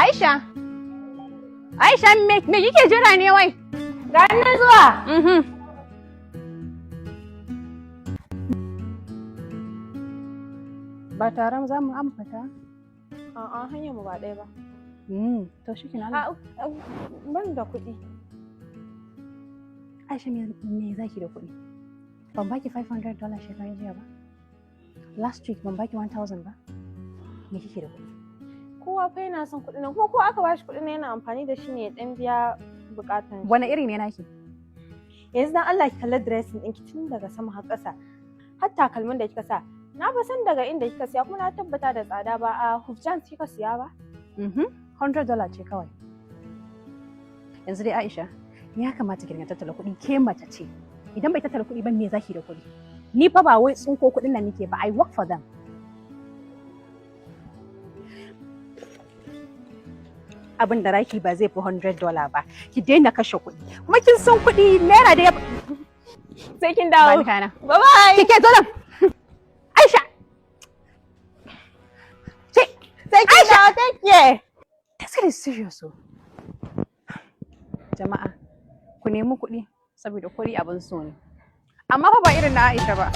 Aisha. Aisha, me kike jira ne wai? Ga nan zuwa. Ba tare za mu amfata? A'a, hanyar mu ba ɗaya ba. To shi kenan. A ban da kuɗi. Aisha, me zaki da kuɗi? Ban baki $500 shekaran jiya ba? Last week ban baki 1000 ba? Me kike da kuɗi? Kowa fa yana son kuɗi nan, kuma ko aka bashi kuɗi nan yana amfani da shi ne ya ɗan biya buƙatan shi. Wani iri ne naki? Yanzu dan Allah ki kalli dressing ɗinki tun daga sama har ƙasa. Har takalmin da kika sa. Na fa san daga inda kika siya, kuma na tabbata da tsada, ba a Hufjans kika siya ba. $100 ce kawai. Yanzu dai Aisha, ya kamata ki dinga tattala kuɗi, ke mace ce. Idan bai tattala kuɗi ba, me zaki da kuɗi? Ni fa ba wai tsinko kuɗin nan nake ba, I work for them. Abin da raki ba zai fi $100 ba. Ki daina kashe kuɗi. Kuma kin san kuɗi naira da ya Sai kin Ba dawo. ni kayana. Bye bye. Kike zo nan. Aisha. Ce, Sai kin dawo, take care. This is serious. Oh. Jama'a, ku nemi kuɗi saboda kuɗi abin so ne. Amma fa ba irin na Aisha ba.